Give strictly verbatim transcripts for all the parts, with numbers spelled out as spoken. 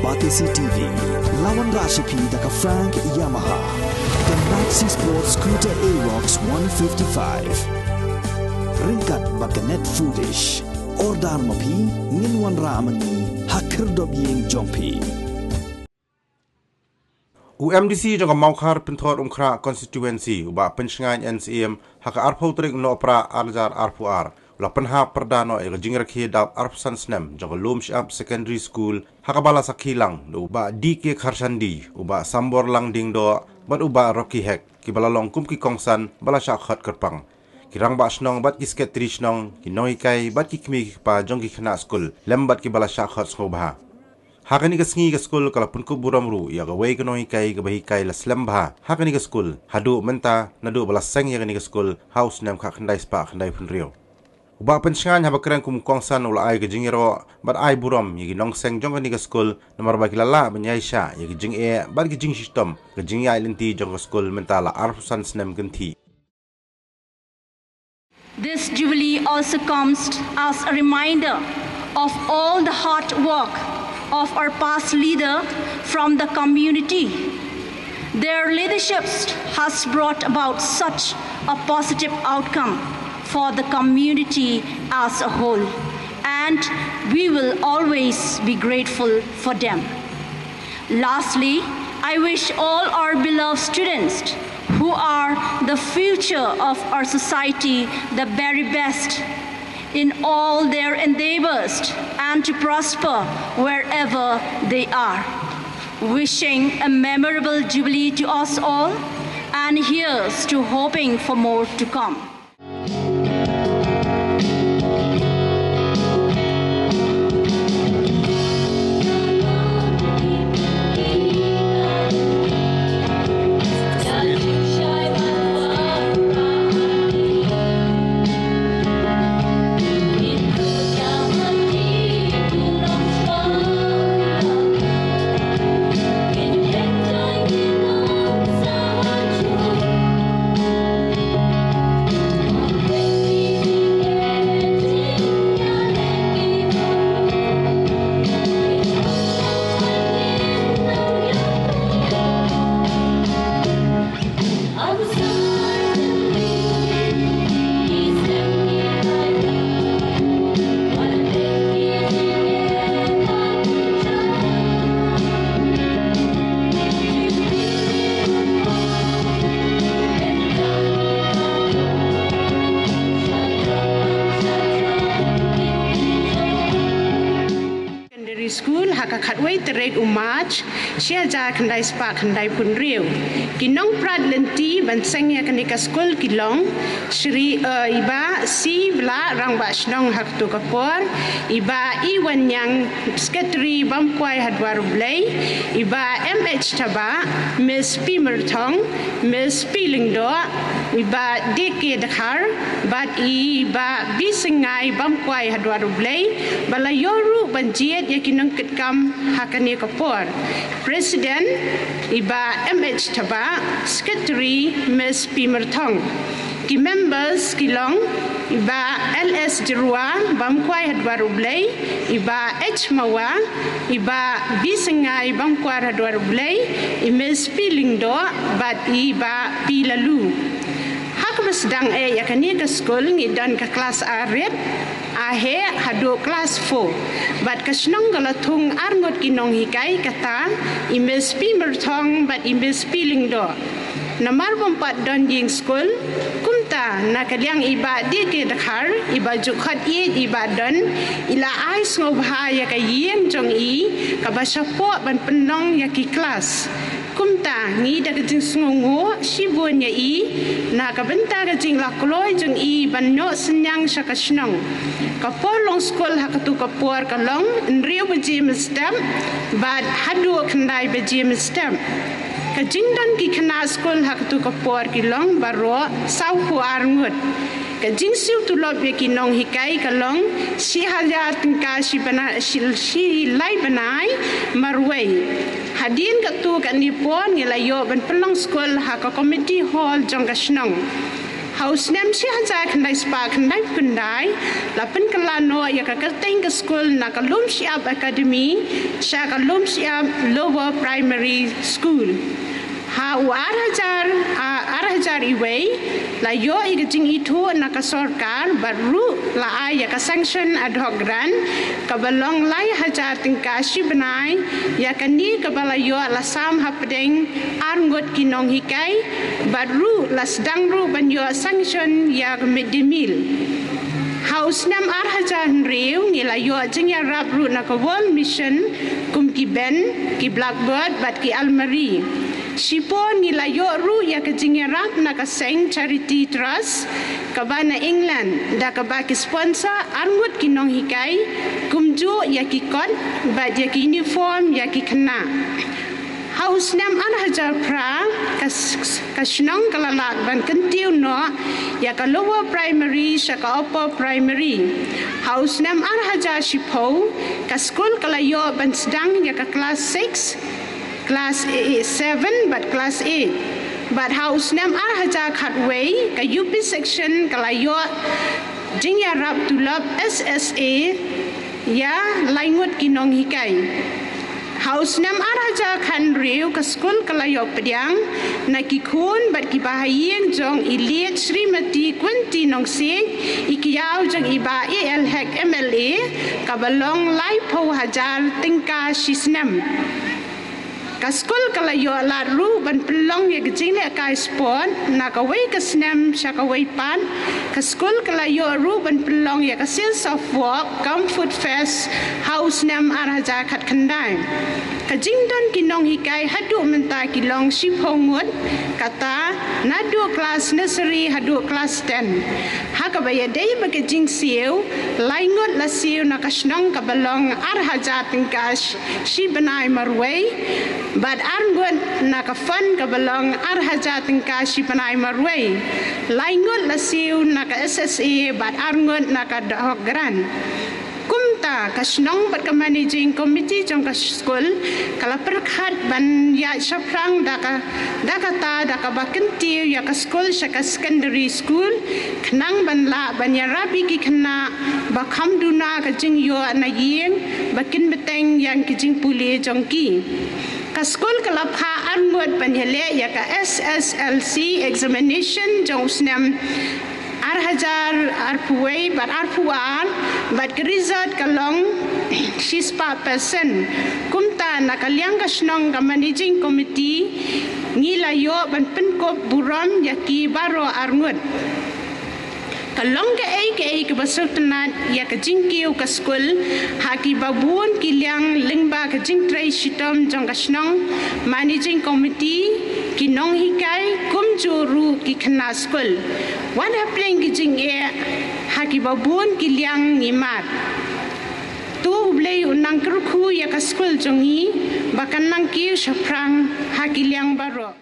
Batesi T V, la wanrah sha phi da ka Frank Yamaha, ka Maxi Sport Scooter Aerox one fifty-five. Ryngkat bad ka Net Foodish. Order ma phi, ngin wanrah ma ngi ha khyrdop ïing jong phi. U M D C jong ka Mawkhar Pynthor Umkhrah Constituency, u Bah Pynshngain N Syiem, ha ka arphew tarik u Nohprah ar hajar arphew ar, u la pynhap pyrda noh ïa ka jingrakhe dap arphew san snem jong ka Lumshyiap Secondary School, ha kaba la sakhi lang da u Bah D K Kharshandi, u Bah Samborlang Diengdoh bad u Bah Rocky Hek, kiba la long kum ki kongsan ba la shah khot kyrpang. Ki rangbah shnong bad ki sekretari shnong, ki nonghikai bad ki kmie ki kpa jong ki khynnah skul, lem bad kiba la shah khot sngewbha. Ha kane ka sngi ka skul ka la pynkup burom ruh ïa kawei ka nonghikai kaba hikai la slem bha ha kane ka skul, haduh mynta naduh ba la seng ïa kane ka skul ha u snem khatkhyndai spah khyndaiphew hynriew. U Bah Pynshngain haba kren kum u kongsan u la ai ka jingïaroh bad ai burom ïa ki nongseng jong kane ka skul namar ba ki la lah ban ïaishah ïa ki jingeh bad ki jingshitom ka jingïaid lynti jong ka skul mynta la arphew san snem kynthih. This jubilee also comes as a reminder of all the hard work of our past leader from the community. Their leadership has brought about such a positive outcome for the community as a whole, and we will always be grateful for them. Lastly, I wish all our beloved students, who are the future of our society, the very best in all their endeavors and to prosper wherever they are. Wishing a memorable jubilee to us all, and here's to hoping for more to come. Secondary School ha ka khatwei tarik u March, shi hajar khyndai spah khyndaiphew hynriew. Ki nongprat lynti ban seng ïa kane ka skul ki long, Shri, eh, i Bah C Blah, Rangbah Shnong ha kato ka por, i Bah E Wanniang, Secretary Bamkwai ha Dwar U Blei, i Bah M H Thabah, Miss P Myrthong, Miss P Lyngdoh, i Bah D K Dkhar, bad i Bah B Syngai Bamkwai ha Dwar U Blei, ba la ïoh ruh ban jied ïa ki nongkitkam ha kane ka por. President, i Bah M H Thabah, Secretary, Miss P Myrthong. Ki members ki long, i Bah L S Jyrwa Bamkwai ha Dwar U Blei, i Bah H Mawa, i Bah B Syngai Bamkwai ha Dwar U Blei, i Miss P Lyngdoh, bad i Bah P Laloo. Ha kaba sdang eh ïa kane ka skul ngi don ka klas arit, a heh haduh klas four. Bad ka shnong ka la thung arngut ki nonghikai kata, i Miss P Myrthong bad i Miss P Lyngdoh. Namar bym pat don ïing skul, kumta na ka liang i Bah D K Dkhar, i ba ju khot ïeit i ba don, i la ai sngewbha ïa ka ïing jong i, kaba shapoh ban pynlong ïa ki klas. Kumta ngi da ka jingsngewnguh shibun ïa i, na ka bynta ka jingïakloi jong i ban ïoh synñiang sha ka shnong. Ka por long skul ha kato ka por ka long hynriew baje mynstep, bad haduh khyndai baje mynstep. Ka jingdon ki khynnah skul ha kato ka por ki long baroh sawphew ar ngut. Ka jingsiew tulop ïa ki nonghikai ka long shi hajar tyngka shi bana-, shi, shi lai bnai marwei. Hadien kato kane por ngi la ïoh ban pynlong skul ha ka community hall jong ka shnong. Ha u snem shi hajar khyndai spah khyndai phew khyndai la pynkylla noh ïa ka kyrteng ka skul na ka Lumshyiap Academy sha ka Lumshyiap Lower Primary School. Ha u ar hajar, ah, ar hajar wei la ïoh ïa ka jingithuh na ka sorkar bad ruh la ai ïa ka sanction ad hoc grant kaba long lai hajar tyngka shi bnai ïa kane kaba la ïoh la sam hapdeng ar ngut ki nonghikai bad ruh la sdang ruh ban ïoh sanction ïa ka mid day meal. Ha u snem ar hajar hynriew ngi la ïoh jingïarap ruh na ka World Mission kum ki bench, ki blackboard bad ki almari. Shipor ngi la ïoh ruh ïa ka jingïarap na ka seng Charity Trust kaba na England da kaba ki sponsor ar ngut ki nonghikai kumjuh ïa ki kot bad ïa ki uniform ïa ki khynnah. Ha u snem ar hajar phra ka, ka shnong ka la lad ban kyntiew noh ïa ka Lower Primary sha ka Upper Primary. Ha u snem ar hajar shiphew ka skul ka la ïoh ban sdang ïa ka klas six, klas seven bad klas eight. Bad ha u snem ar hajar khatwei ka U P section ka la ïoh jingïarap tulop S S A ïa lai ngut ki nonghikai. Ha u snem ar hajar khathynriew ka skul ka la ïoh pdiang na ki khun bad ki bahaïing jong i Late Shrimati Quinty Nongsiej, i kyiad jong i Bah A L Hek M L A, kaba long laiphew hajar tyngka shi snem. Ka skul ka la ïoh lad ruh ban pynlong ïa ka jinglehkai sport na kawei ka snem sha kawei pat. Ka skul ka la ïoh ruh ban pynlong ïa ka Sales of Work cum Food Fest ha u snem ar hajar khatkhyndai. Ka jingdon ki nonghikai haduh mynta ki long shiphew ngut, kata naduh klas nursery haduh klas ten. Ha kaba ïadei bad ka jingsiew, lai ngut la siew na ka shnong kaba long ar hajar tyngka shi bnai marwei bad ar ngut na ka fund kaba long ar hajar tyngka shi bnai marwei. Lai ngut la siew na ka S S A bad ar ngut na ka Dahok Grant. Kumta ka shnong bad ka managing committee jong ka skul ka la pyrkhat ban ïaid shaphrang da ka, da kata da kaba kyntiew ïa ka skul sha ka secondary school khnang ban lah ban ïarap ïa ki khynnah ba kham duna ka jingïoh na ïing ba kin bteng ïa ki jingpule jong ki. Ka skul ka la phah ar ngut ban ïaleh ïa ka S S L C examination jong u snem ar hajar arphew wei bad arphew ar bad ka result ka long shispah percent. Kumta na ka liang ka shnong ka managing committee ngi la ïoh ban pynkup burom ïa ki baroh ar ngut. Ka long kaei kaei kaba sngewtynnat ïa ka jingkiew ka skul ha kiba bun ki liang lyngba ka jingtrei shitom jong ka shnong, managing committee, ki nonghikai kumjuh ruh ki khynnah skul. Wat hapdeng ki jingeh ha kiba bun ki liang ngi mad. To U Blei un nang kyrkhu ïa ka skul jong ngi ba kan nang kiew shaphrang ha ki liang baroh.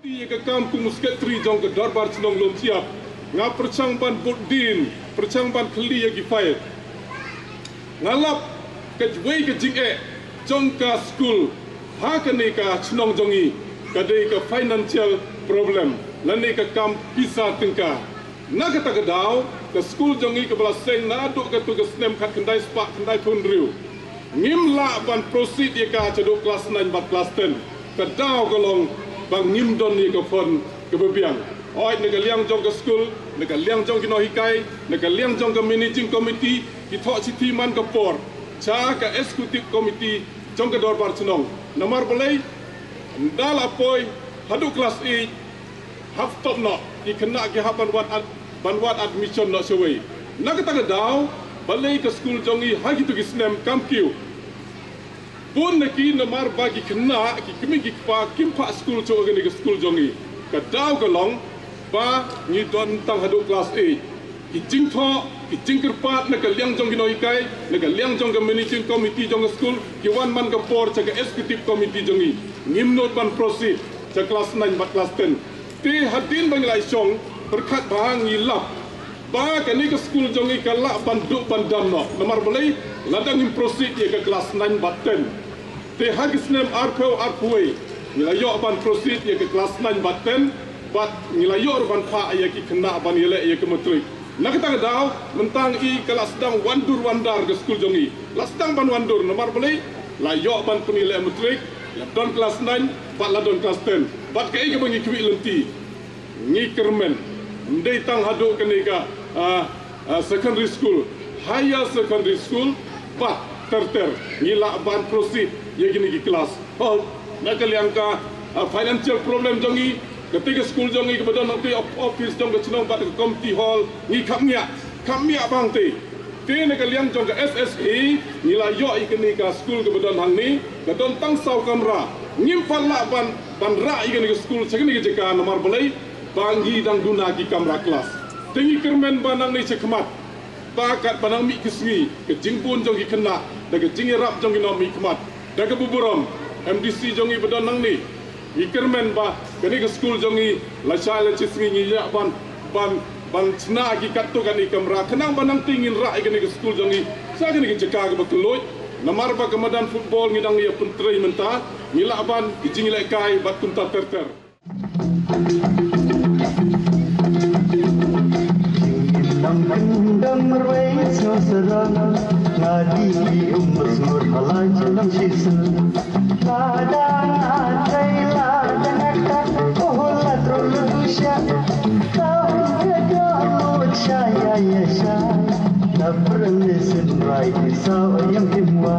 Ïa ka kam kum u secretary jong ka dorbar chnong Lumshyiap, nga pyrshang ban bud din, pyrshang ban khylli ïa ki file. Nga lap kawei ka jingeh jong ka skul ha kane ka chnong jong ngi ka dei ka financial problem lane ka kam pisa tyngka. Na kata ka daw ka skul jong ngi kaba la seng naduh katto ka snem khatkhyndai spah khyndai phew hynriew Ngim lah ban proceed ïa ka shaduh klas nine bad klas ten. Ka daw ka long ba ngim don ïa ka fund kaba biang. Hooid, na ka liang jong ka skul, na ka liang jong ki nonghikai, na ka liang jong ka managing committee, ki thoh shithi man ka por sha ka executive committee jong ka dorbar chnong. Namar balei? Ynda la poi haduh klas eight, hap stop noh, ki khynnah ki hap ban wad ad-, ban wad admission noh shawei. Na kata ka daw, balei ka skul jong ngi ha kito ki snem kam kiew? Bun na ki namar ba ki khynnah, ki kmie ki kpa kim phah skul shuh ha kane ka skul jong ngi. Ka daw ka long ba ngi don tang haduh klas eight. Ki jingthoh, ki jingkyrpad na ka liang jong ki nonghikai, na ka liang jong ka managing committee jong ka skul, ki wan man ka por sha ka executive committee jong ngi. Ngim nud ban proceed sha klas nine bad klas ten. Te hadien ba ngi la ïashong, pyrkhat bha, ngi lap ba kane ka skul jong ngi ka lah ban duh ban dam noh. Namar balei? Lada ngim proceed ïa ka klas nine bad ten. Te ha ki snem arphew arphew wei ngi la ïoh ban proceed ïa ka klas nine bad ten, bad ngi la ïoh ruh ban phah ïa ki khynnah ban ïaleh ïa ka matric. Na kata ka daw, mynta ngi ka la sdang wandur wandar ka skul jong ngi. La sdang ban wandur, namar balei? La ïoh ban pynïaleh matric, la don klas nine bad la don klas ten. Bad kaei kaba ngi khmih lynti, ngi kyrmen, ym dei tang haduh kane ka, ah, ah, secondary school, higher secondary school, bad ter ter ngi lah ban proceed ïa kine ki klas. Hooid, na ka liang ka, ah, financial problem jong ngi, kata ka skul jong ngi kaba don hangtei, of-, office jong ka chnong bad ka community hall, ngi kham ngiah, kham ngiah bha hangtei. Te na ka liang jong ka S S A, ngi la ïoh ïa kane ka skul kaba don hangne, ka don tang saw kamra. Ngim pat lah ban, ban rah ïa kane ka skul sha kane ka jaka, namar balei? Ba ngi dang duna ki kamra klas. Te ngi kyrmen ba nangne shakhmat, ba katba nang mih ki sngi, ka jingbun jong ki khynnah, da ka jingïarap jong ki nongmihkhmat, da kaba burom, M D C jong ngi ba don nangne, ngi kyrmen ba kane ka skul jong ngi, lashai lashisngi ngi ïa ban, ban, ban shna ki katto katne kamra, khnang ba nangta ngin rah ïa kane ka skul jong ngi sha kane ka jaka kaba kylluid. Namar ba ka madan football ngi dang ïa pyntrei mynta, ngi lah ban ki jingïalehkai bad kumta ter ter. Nang kyndong marwei sngewsarong, nga dih ki umr smur ha la jong shisha. Lada nga trei, lada nga kat, oh, la trei lu dusha. Tau ka dong lut sha ïa ïa sha. Na pyrshah listen right, ki saw yang kim wa.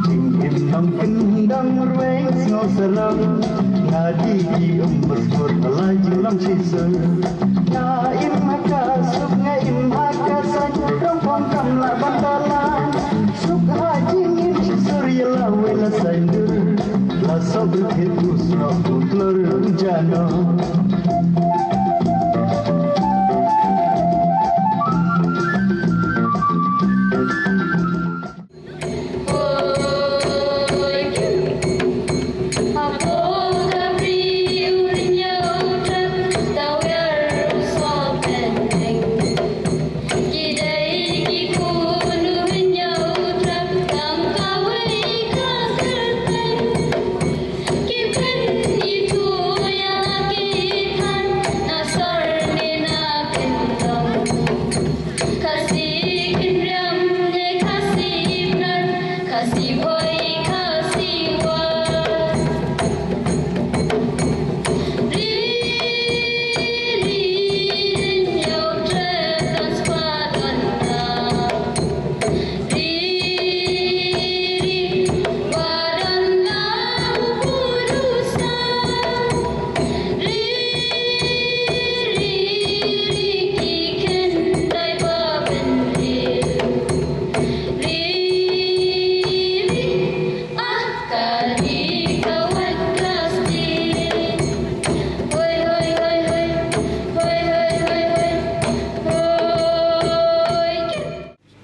Jingim nongkyndong marwei sngewsarong, nga dih ki umr smur ha la jong shisha. Nga im ha ka suk, nga im ha ka saiñ, rong phong kam lah ban balang. Suk ha jingim shisha ïa la wei la saiñ dur. La sop rkhit u snoh u klur u jano.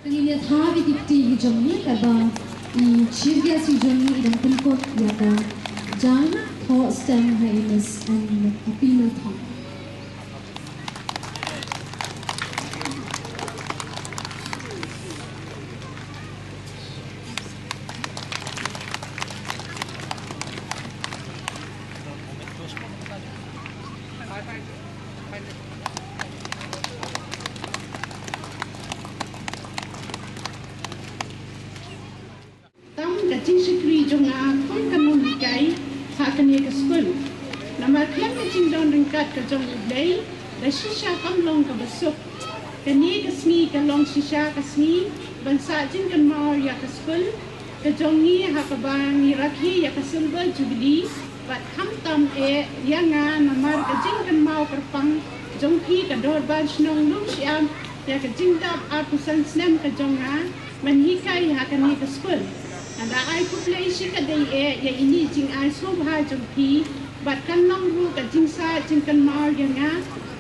Te ngin ïa thap ïa ki kti ki jong ngi, katba i chief guest i jong ngi i dang pynkut ïa ka jaiñ thoh stem ha i Miss N Apina Thang. Jingshakri jong nga kum ka nonghikai ha kane ka skul. Namar khlem ka jingdon ryngkat ka jong U Blei, da shisha kam long kaba suk. Kane ka sngi ka long shisha ka sngi ban sah jingkynmaw ïa ka skul ka jong ngi ha kaba ngi rakhe ïa ka Silver Jubilee, bad khamtam eh ïa nga namar ka jingkynmaw kyrpang jong phi ka Dorbar Shnong Lumshyiap ïa ka jingdap arphew san snem ka jong nga ban hikai ha kane ka skul. Nga da ai khublei shikatdei eh ïa ine i jingai sngewbha jong phi, bad kan long ruh ka jingsah jingkynmaw ïa nga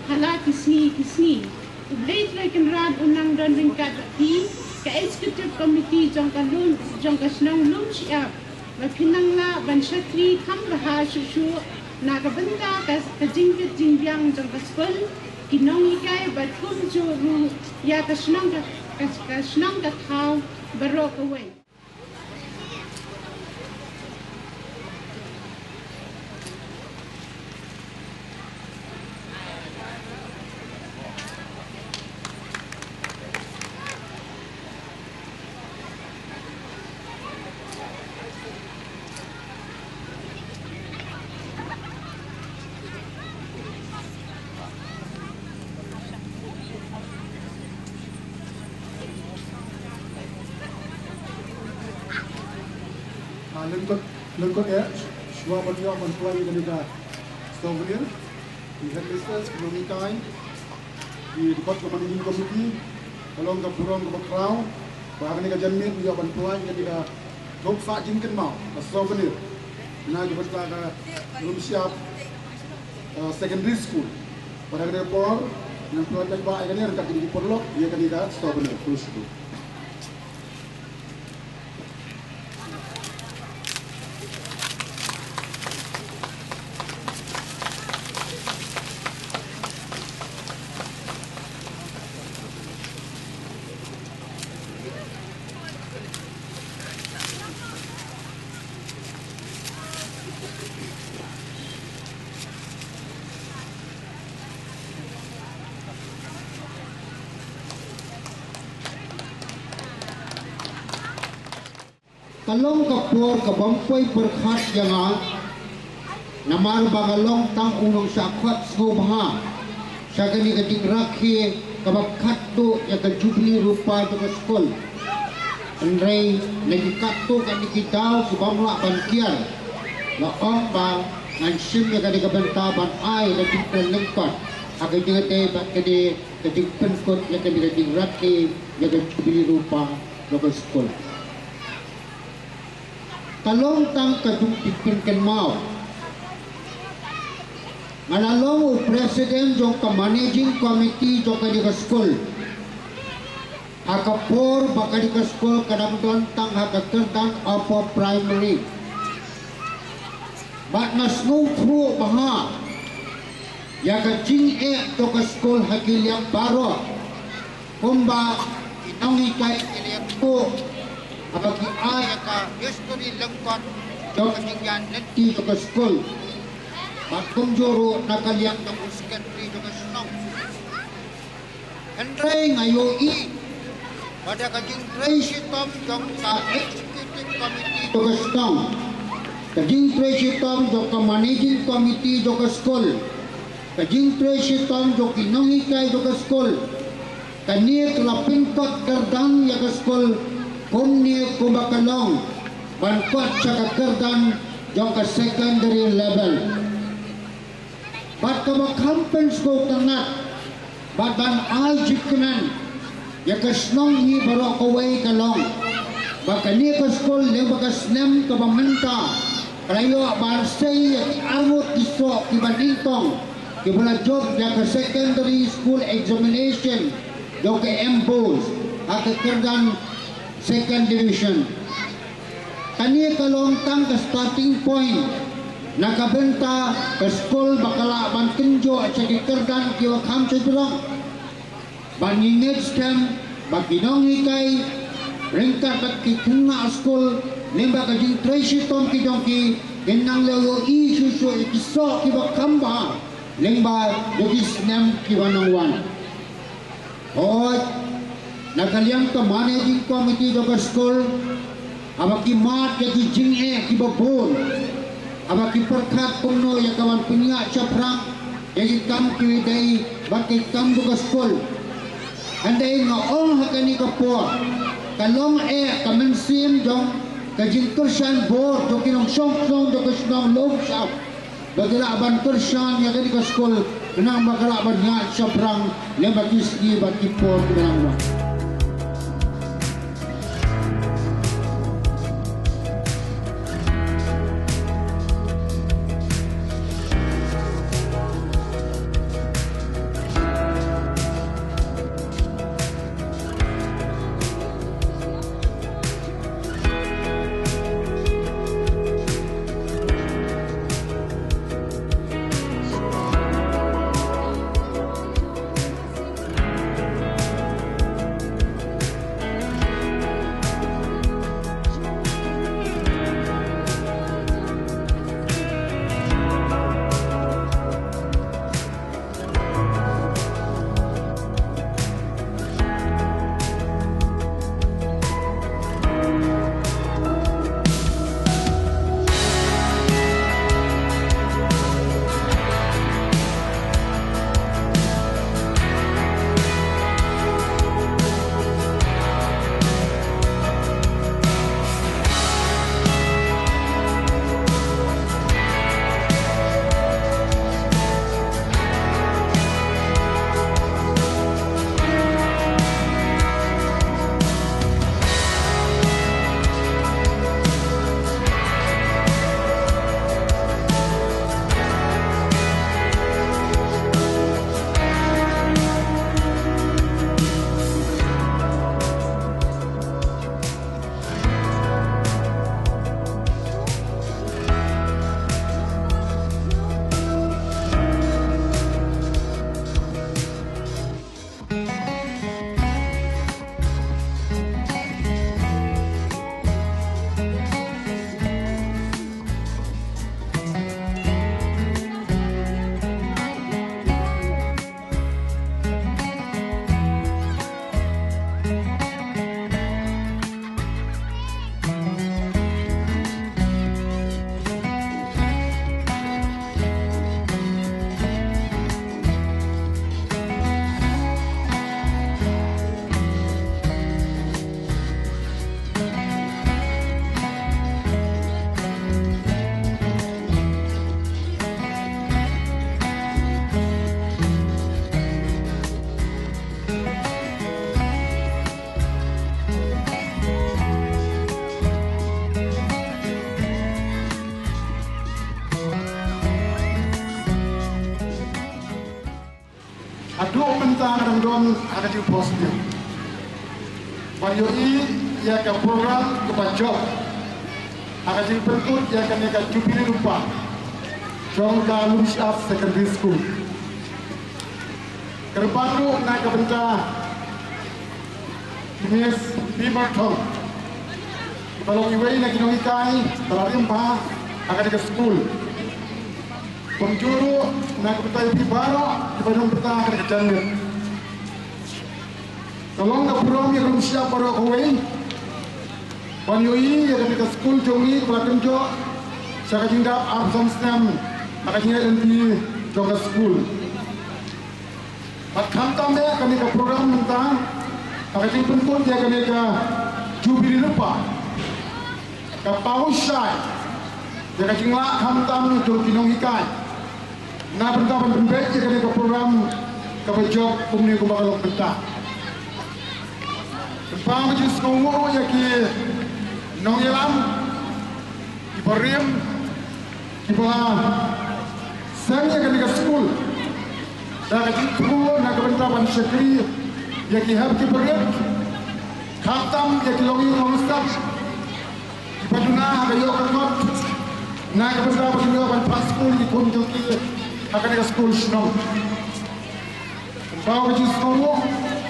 ha la ki sngi ki sngi. U Blei Trai Kynrad un nang don ryngkat bad phi, ka Executive Committee jong ka lum, jong ka shnong Lumshyiap, ba phin nang lah ban shakri kham bha shuh shuh na ka bynta ka, ka jingkit jingbiang jong ka skul, ki nonghikai bad kumjuh ruh ïa ka shnong ka, ka, ka shnong ka thaw baroh kawei. Ah, lyngkot, lyngkot eh, shuwa ban ïoh ban pynlait ïa kane ka souvenir, ki headmistress, ki nonghikai, ki dkhot ka managing committee, ka long ka burom kaba khraw ba ha kane ka janmiet ngi ïoh ban pynlait ïa kane ka jingkit jingkynmaw, ka souvenir na ka bynta ka Lumshyiap, uh, Secondary School. Bad ha kane ka por ngan pynlait paidbah ïa kane ryngkat kine ki paralok ïa kane ka souvenir. Khublei shibun. Ka long ka por ka bym poi pyrkhat ïa nga, namar ba nga long tang u nongshah khot sngewbha sha kane ka jingrakhe kaba khatduh ïa ka Jubili Rupa jong ka skul. Hynrei na ki katto katne ki daw ki bym lah ban kiar, la ong ba ngan shim ïa kane ka bynta ban ai ka jingkren lyngkot ha ka jingïadei bad kane ka jingpynkut ïa kane ka jingrakhe ïa ka Jubili Rupa jong ka skul. Ka long tang ka jingpynkynmaw. Nga la long u president jong ka managing committee jong kane ka skul ha ka por ba kane ka skul ka dang don tang ha ka kyrdan upper primary. Bad nga sngewthuh bha ïa ka jingeh jong ka skul ha ki liang baroh. Kumba ki nonghikai ki la ïathuh haba ki ai ïa ka history lyngkot jong ka jingïaid lynti jong ka skul, bad kumjuh ruh na ka liang jong u secretary jong ka shnong. Hynrei nga ïohi ba da ka jingtrei shitom jong ka executive committee jong ka shnong, ka jingtrei shitom jong ka managing committee jong ka skul, ka jingtrei shitom jong ki nonghikai jong ka skul, kane ka la pynkut kyrdan ïa ka skul kumne kumba ka long ban kut sha ka kyrdan jong ka secondary level. Bad kaba kham pynsngewtynnat bad ban ai jingkmen ïa ka shnong hi baroh kawei ka long ba kane ka skul lyngba ka snem kaba mynta ka la ïoh ban sei ïa ki arngut ki soh kiba nyngkong kiba la jop ïa ka secondary school examination jong ka MBOSE ha ka kyrdan second division. Kane ka long tang ka starting point na ka bynta ka skul ba ka lah ban kynjoh sha ki kyrdan kiba kham shajrong. Bad ngi ngeit skhem ba ki nonghikai ryngkat bad ki khynnah skul lyngba ka jingtrei shitom ki jong ki kin nang ïohi shuh shuh ïa ki soh kiba kham bha lyngba jong ki snem kiba nang wan. Hooid, na ka liang ka managing committee jong ka skul, Haba ki mad ïa ki jingeh kiba bun, haba ki pyrkhat kumno ïa ka ban pynïaid shaphrang ïa ki kam kiwei de bad ki kam jong ka skul. Hynrei nga ong ha kane ka por, ka long eh ka mynsiem jong ka jingkyrshan bor jong ki nongshong shnong jong ka shnong Lumshyiap. Ba ki lah ban kyrshan ïa kane ka skul, khnang ba ka lah ban ïaid shaphrang lem bad ki sngi bad ki por kiba nang wan. Haduh mynta ka dang don ha ka jingphohsniew ban ïohi ïa ka program kaba jop ha ka jingpynkut ïa kane ka Jubili Lypa jong ka Lumshyiap Secondary School. Kyrpad ruh na ka bynta Miss P. Marthong, ba long iwei na ki nonghikai ba la rim bha ha kane ka skul. Kumjuh ruh na ka bynta ïa phi baroh kiba don bynta ha kane ka janmiet. Ka long ka burom ïa ka Lumshyiap baroh kawei ban ïohi ïa kane ka skul jong ngi kaba la kynjoh sha ka jingdap arphew san snem ha ka jingïaid lynti jong ka skul. Bad khamtam eh kane ka program mynta ha ka jingpynkut ïa kane ka Jubili Lypa ka paw shai ïa ka jinglah khamtam jong ki nonghikai na bynta ban pynbeit ïa kane ka program kaba jop kumne kumba ka long mynta. Kyrpad ka jingsngewnguh ïa ki nongïalam kiba rim kiba la seng ïa kane ka skul da ka jingthmu na ka bynta ban shakri ïa ki hep ki barit, khamtam ïa ki longïing longstad kiba duna ha ka ïoh ka kot na ka bynta ba kin ïoh ban phah skul ïa ki khun jong ki ha kane ka skul shnong. Kyrpad ka jingsngewnguh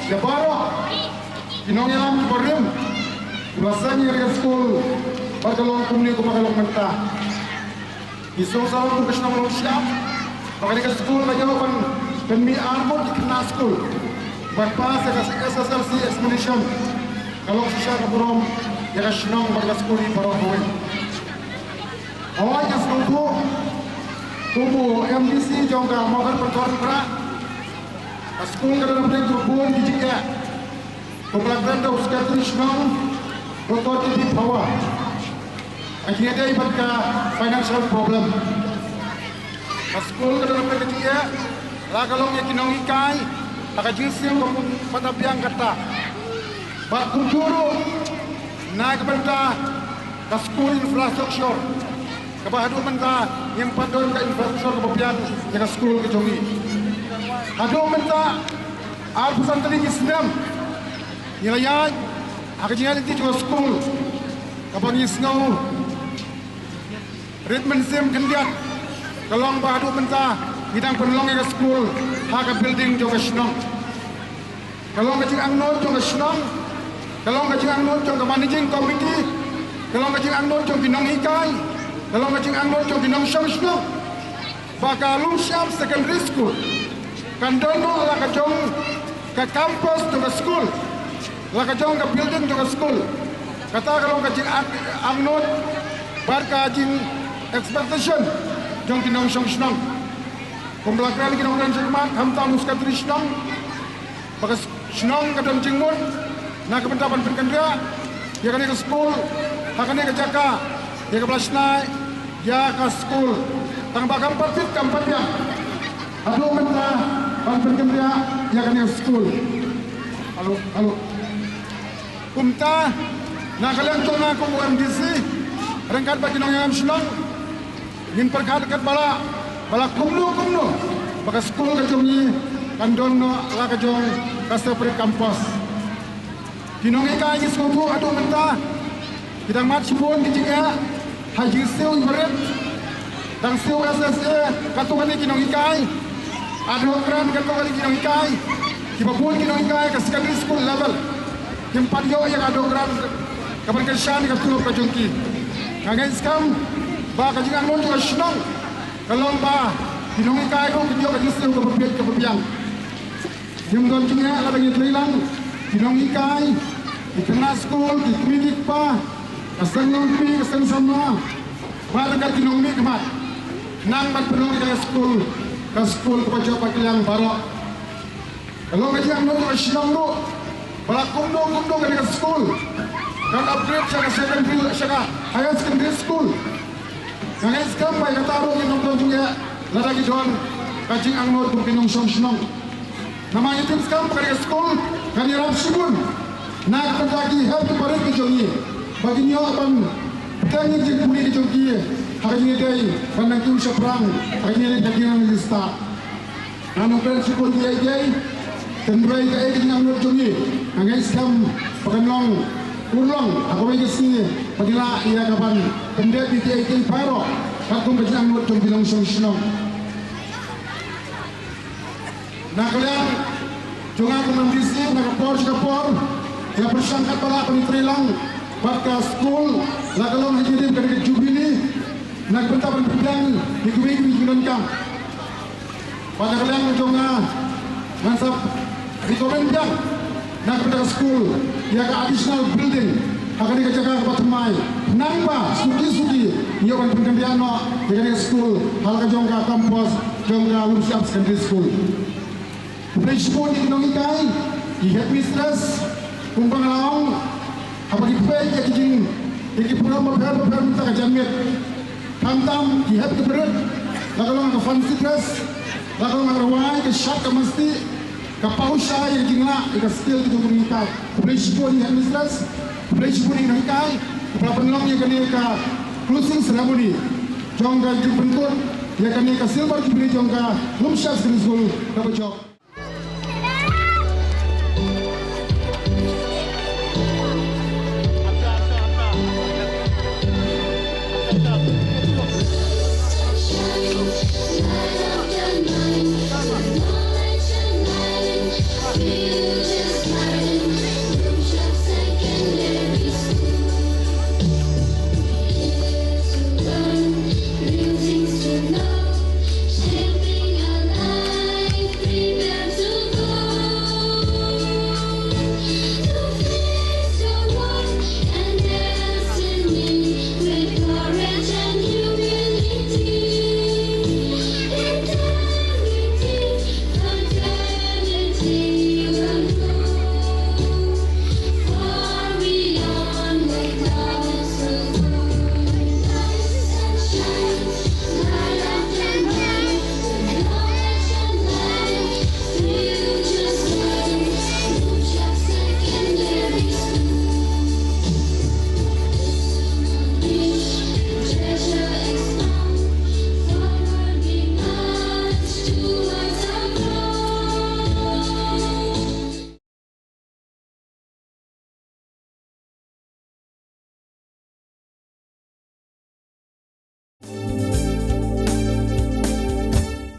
ïa baroh ki nongïalam kiba rim kiba la seng ïa kane ka skul bad ka long kumne kumba ka long mynta. Ngi sngewsarong kum ka shnong Lumshyiap ba kane ka skul la ïoh ban pynmih ar ngut ki khynnah skul ban pass ïa ka S S L C examination. Ka long shisha ka burom Ka shnong bad ka skul hi baroh kawei. Hooid, nga sngewthuh kum u M D C jong ka Mawkyrpyrthor Ryngrah, ka skul ka don hapdeng jong ka bun ki jingeh. Kumba la kren da u Secretary Shnong, Doctor T P Phawa, ka jingïadei bad ka financial problem. Ka skul ka don hapdeng ka jingeh, la ka long ïa ki nonghikai, ha ka jingsiew ka bun pat biang kata. Bad kumjuh ruh na ka bynta ka skul infrastructure, kaba haduh mynta ngim pat don ka infrastructure kaba biang ïa ka skul ka jong ngi. Haduh mynta arphew san tylli ki snem ngi la ïaid ha ka jingïaid lynti jong ka skul, kaba ngi sngew rit mynsiem khyndiat ka long ba haduh mynta ngi dang pynlong ïa ka skul ha ka building jong ka shnong. Ka long ka jingangnud jong ka shnong, ka long ka jingangnud jong ka managing committee, ka long ka jingangnud jong ki nonghikai, ka long ka jingangnud jong ki nongshong shnong, ba ka Lumshyiap Secondary School kan don noh la ka jong ka campus jong ka skul, la ka jong ka building jong ka skul. Kata ka long ka jingangnud bad ka jing expectation jong ki nongshong shnong. Kumba la kren ki nongkren jingmut, khamtam u Secretary Shnong, ba ka shnong ka don jingmut na ka bynta ban pynkynriah ïa kane ka skul ha kane ka jaka, ïa kaba la shna ïa ka skul. Tang ba kam pat bit kam pat biang haduh mynta ban pynkynriah ïa kane ka skul. Alo, alo. Kumta, na ka liang jong nga kum u M D C, ryngkat bad ki nongïalam shnong, ngin pyrkhat katba lah ba la kumno kumno ba ka skul ka jong ngi kan don noh la ka jong ka separate campus. Ki nonghikai ngi sngewthuh haduh mynta ki dang mad shibun ki jingeh ha jingsiew ibarit. Dang siew S S A katto katne ki nonghikai, ad hoc grant katto katne ki nonghikai, kiba bun ki nonghikai ka secondary school level kim pat ïoh ïa ka ad hoc grant kaban kyrshan ïa ka tulop ka jong ki. Nga ngeit skhem ba ka jingangnud jong ka shnong ka long ba ki nonghikai ruh kin ïoh ka jingsiew kaba biang kaba biang. Ngim don jingeh lada ngi trei lang, ki nonghikai, ki khynnah skul, ki kmie ki kpa, ka seng longkmie, ka seng samla, bad ryngkat ki nongmihkhmat, khnang ban pynlong ïa ka skul ka skul kaba jop ba kylliang baroh. Ka long ka jingangnud jong ka shnong ruh ba la kumno kumno kane ka skul kan upgrade sha ka secondary, sha ka higher secondary school. Nga ngeit skhem ba ïa kata ruh ngin ym don jingeh lada ngi don ka jingangnud kum ki nongshong shnong. Namar ngi tip skhem ba kane ka skul kan ïarap shibun na ka bynta ki hep ki barit ki jong ngi, ba kin ïoh ban bteng ïa ki jingpule ki jong ki ha ka jingïadei ban nang kiew shaphrang ha ka jingïadei bad ki nongjingiaid. Nga nongkren shibun ïa kiei kiei, tynrai kaei ka jingangnud jong ngi. Nga ngeit skhem ba kan long urlong ha kawei ka sngi ba ngi lah ïa ka ban pyndep ïa kiei kiei baroh katkum ka jingangnud jong ki nongshong shnong. Na ka liang jong nga kum u M D C, na ka por sha ka por ngi la pyrshang katba lah ban ïatrei lang bad ka skul, la ka long ha ka jingim ka dei ka jubili, na ka bynta ban pynbiang ïa kiwei kiwei ki jingdonkam. Bad na ka liang jong nga, ngan sa recommend biang na ka bynta ka skul ïa ka additional building ha kane ka jaka kaba thymmai, khnang ba suki suki ngi ïoh ban pynkynriah noh ïa kane ka skul ha la ka jong ka campus jong ka Lumshyiap Secondary School. Khublei shibun ïa ki nonghikai, ki headmistress, kumba nga la ong, haba ngi peit ïa ki jing, ïa ki program bapher bapher mynta ka janmiet, khamtam ki hep ki barit, la ka long ka fancy dress, la ka long ka rwai, ka shirt, ka masti, ka pau shai, ïa ka jinglah, ïa ka skill ki jong ki nonghikai. Khublei shibun ïa ki headmistress, khublei shibun ïa ki nonghikai kiba la pynlong ïa kane ka closing ceremony jong ka jingpynkut ïa kane ka silver jubilee jong ka Lumshyiap Secondary School kaba jop.